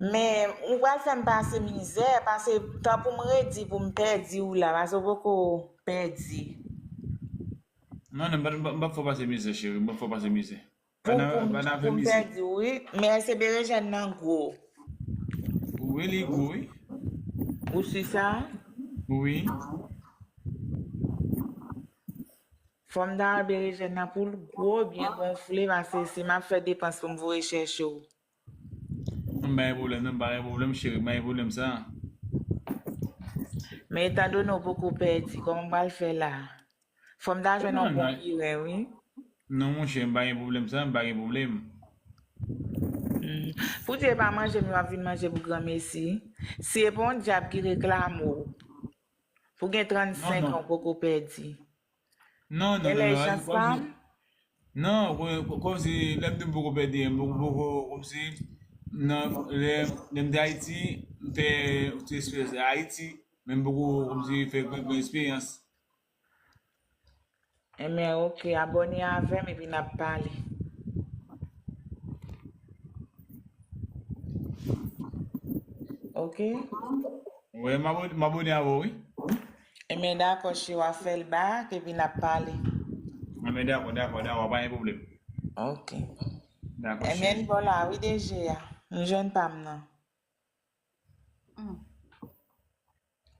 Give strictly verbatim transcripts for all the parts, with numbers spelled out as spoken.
Men ou pral fè m pase mizè, pase tan pou m redi pou m pèdi w la, pase w poko pèdi. Non, non, m p ap fè w pase mizè, cheri, m p ap fè w pase mizè. Pa nan, pa nan afè mizè. Pou m pèdi w, wi. Men èske berejèn nan gwo? Wi, li gwo, wi. Ou si sa? Wi. Fò m ta wè berejèn nan pou l gwo, byen gonfle, pase si m ap fè depans pou m voye chèche w. M pa gen pwoblèm, non, m pa gen pwoblèm, cheri, m pa gen pwoblèm sa. Men etandone w poko pèdi, kòman m pral fè la? Fò m ta jwenn yon bon kiren, wi. Non, monchè, m pa gen pwoblèm sa, m pa gen pwoblèm. Poutji e pa manje m yo ap vin manje pou granmesi? Si e pa yon dyab ki reklame w, pou gen trannsenk an ou poko pèdi. Non, non, non, non, kòmsi, non, kòmsi lè m di m poko pèdi, m poko, poko, kòmsi, nan, lè, lè m te Ayiti, m fè ti eksperyans Ayiti, men m poko, kòmsi, fè gran, gran eksperyans. Enben, oke, abòne avè m epi n ap pale. Oke? Wi, m abòne avè w, wi. Enben, dakò, cheri, w a fè l bak epi n ap pale. Enben, dakò, dakò, dakò, pa gen pwoblèm. Oke. Dakò, cheri. Enben, n bò la, wi, D G a. M jwenn pa m nan.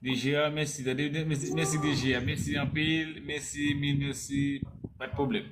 D G a, mèsi, tande, mèsi, mèsi D G a, mèsi anpil, mèsi, mil mèsi, pa t pwoblèm.